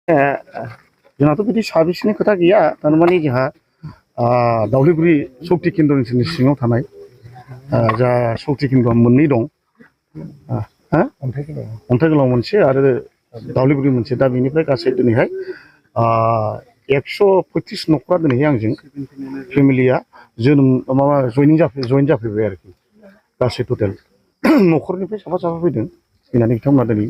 जोंहाथ' बिदि सार्भिसनि खोथा गैया थारमाने जोंहा दावलिगुरि सक्ति केन्द्र ओनसोलनि सिङाव थानाय जा सक्ति केन्द्रआ मोननै दं अन्थाइ गोलाव मोनसे आरो दावलिगुरि मोनसे दा बेनिफ्राय गासै दिनैहाय 135 न'खरा दिनैहाय आंजों फेमिलिया जोनोम माबा जइन जाफैबाय आरोखि गासै टटेल न'खरनिफ्राय साफा फैदों फैनानै बिथांमोना दिनै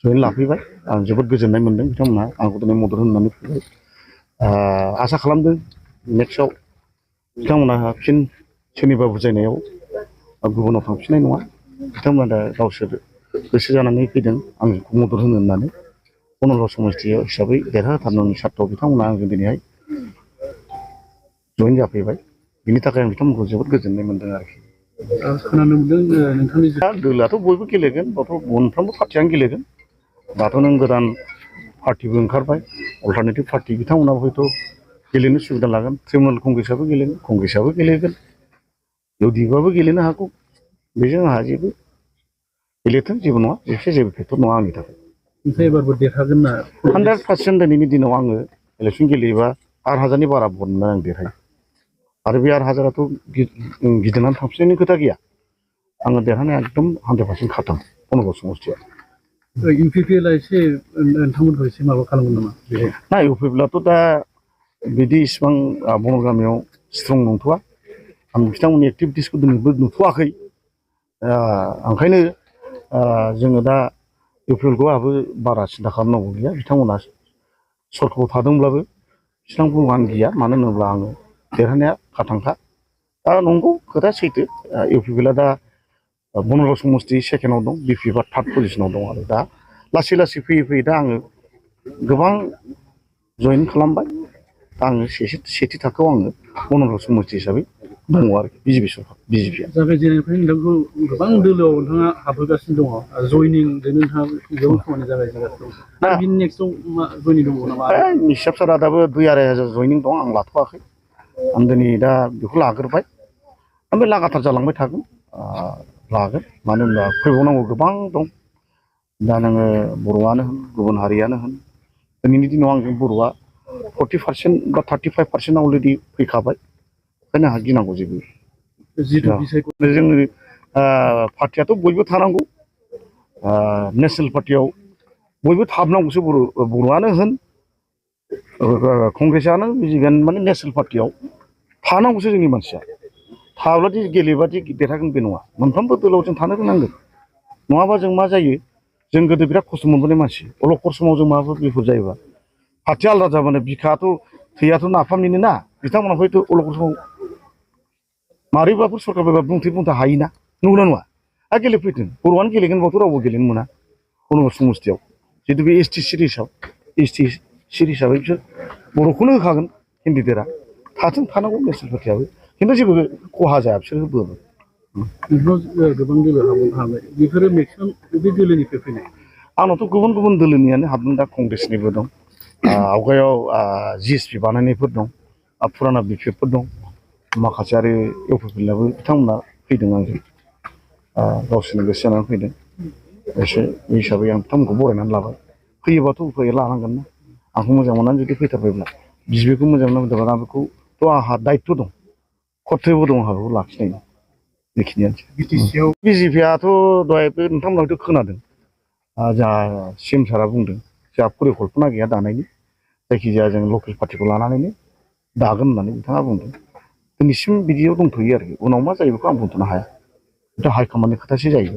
जइन लाफैबाय आं जोबोद गोजोननाय मोनदों बिथांमोना आंखौ दिनै मदद होनानै फैबाय आसा खालामदों नेक्स्टआव बिथांमोना फिन सोरनिबा बुजायनायाव गुबुनाव थांफिननाय नङा बिथांमोना दा गावसोर गोसो जानानै फैदों आंखौ मदद होनो होननानै बनरगाव समष्टि हिसाबै देरहाहोथारनायनि सार्थ बिथांमोना आंजों दिनैहाय जइन जाफैबाय बिनि थाखाय आं बिथांमोनखौ जोबोद गोजोननाय मोनदों आरोखि खोनानो मोनदों नोंथांनि दोलोआथ' बयबो गेलेगोन बाथ' मोनफ्रोमबो पार्टियानो गेलेगोन दाथ' नों गोदान पार्टिबो ओंखारबाय अल्टारनेटिभ पार्टि बिथांमोनाबो हयथ' गेलेनो सुबिदा लागोन तृणमूल कंग्रेसआबो गेलेगोन इउडिएफआबो गेलेनो हागौ बेजों आंहा जेबो गेलेथों जेबो नङा एसे जेबो फेक्टर नङा आंनि थाखाय ओमफ्राय एबारबो देरहागोन ना 100% दिनैनि दिनाव आङो इलेक्सन गेलेयोबा 8,000नि बारा भट मोननानै आं देरहायो आरो बे 8,000आथ' गिदिंनानै थांफिननायनि खोथा गैया आङो देरहानाया एकदम 100% खाथां बनरगाव समष्टिया इउपिपिएलआ एसे नोंथांमोनखौ एसे माबा खालामगोन नामा ना इउपिपिएलआथ' दा बिदि इसिबां बनर गामियाव स्ट्रं नंथ'वा आं बिथांमोननि एक्टिभिटिसखौ दिनैबो नुथ'वाखै ओंखायनो जोङो दा इउपिपिएलखौ आंहाबो बारा सिन्था खालामनांगौ गैया बिथांमोना सरकारआव थादोंब्लाबो बिसिबां बुंनो गैया मानो होनोब्ला आङो देरहानाया खाथांखा दा नंगौ खोथा सैथो इउपिपिएलआ दा बनरगाव समष्टि सेकेन्डआव दं बिपिएफआ थार्ड पजिसनाव दं आरो दा लासै लासै फैयै दा आङो गोबां जइन खालामबाय दा आङो सेथि थाखोआव आङो बनरगाव समष्टि हिसाबै दङ आरो बिजेपिया जागायजेननायनिफ्राय नोंथांखौ गोबां दोलोआव नोंथाङा हाबहोगासिनो दङ जयनिंजोंनो नोंथाङा गोबां खामानि जागायजेनगासिनो दं दा बिनि नेक्स्टआव मा जयनिं दङ नामा निसाब सारा दाबो 2-2.5 जयनिं दं आं लाथ'वाखै आं दिनै दा बेखौ लाग्रोबाय ओमफ्राय लागाथार जालांबाय थागोन लागोन मानो होनबा फैबावनांगौ गोबां दं दा नोङो बर'आनो होन गुबुन हारियानो होन दिनैनि दिनाव आंजों बर'आ 40% बा 35% अलरेडि फैखाबाय ओंखायनो आंहा गिनांगौ जेबो जोङो पार्टियाथ' बयबो थानांगौ नेसनेल पार्टियाव बयबो थाबनांगौसो बर'आनो होन कंग्रेसआनो बिजेपिआनो माने नेसनेल पार्टियाव थानांगौसो जोंनि मानसिया थाब्लादि गेलेबादि देरहागोन बे नङा मोनफ्रोमबो दोलोआव जों थानो रोंनांगोन नङाबा जों मा जायो जों गोदो बिराद खस्थ' मोनबोनाय मानसि अलखर समाव जों माबाफोर बिफद जायोबा पार्टिया आलादा जाबानो बिखायाथ' थैयाथ' नाफामनिनो ना बिथांमोना हयथ' अलखर समाव मारैबाफोर सरकार फैबा बुंथा हायोना नंगौना नङा आरो गेलेफैथों बर'आनो गेलेगोनबाथ' रावबो गेलेनो मोना बनरगाव समष्टियाव जितु बे एसटि सिट हिसाबै बिसोर बर'खौनो होखागोन केन्डिडेटआ थानांगौ नेसनेल पार्टियाबो खिन्थु जेबो खहा जाया बिसोर होबोबो गोबां दोलो हाबबाय बेफोरो मेक्सिमाम बबे दोलोनिफ्राय फैनाय आंनावथ' गुबुन गुबुन दोलोनियानो हाबदों दा कंग्रेसनिबो दं आवगायाव जिएसपि बानायनायफोर दं फुराना बिपिएफफोर दं माखासे आरो इउपिपिएलआबो बिथांमोना फैदों आंजों गावसोरनि गोसो जानानै फैदों एसे हिसाबै आं बिथांमोनखौ बरायनानै लाबाय फैयोबाथ' उफाय लानांगोन ना आंखौ मोजां मोननानै जुदि फैथारबायब्ला बिजेपिखौ मोजां मोनना आं बेखौथ' आंहा दायित्व दं कर्तब्य दं आंहा बेखौ लाखिनायनि बेखिनियानोसै बिजेपियाथ' दहायबो नोंथांमोनाथ' खोनादों जोंहा सिएम सारा बुंदों जोंहा परिकल्पना गैया दानायनि जायखिजाया जों लकेल पार्टिखौ लानानैनो दागोन होननानै बिथाङा बुंदों दिनैसिम बिदियाव दंथ'यो आरोखि उनाव मा जायो बेखौ आं बुंथ'नो हाया हाइकमान्डनि खोथासो जायो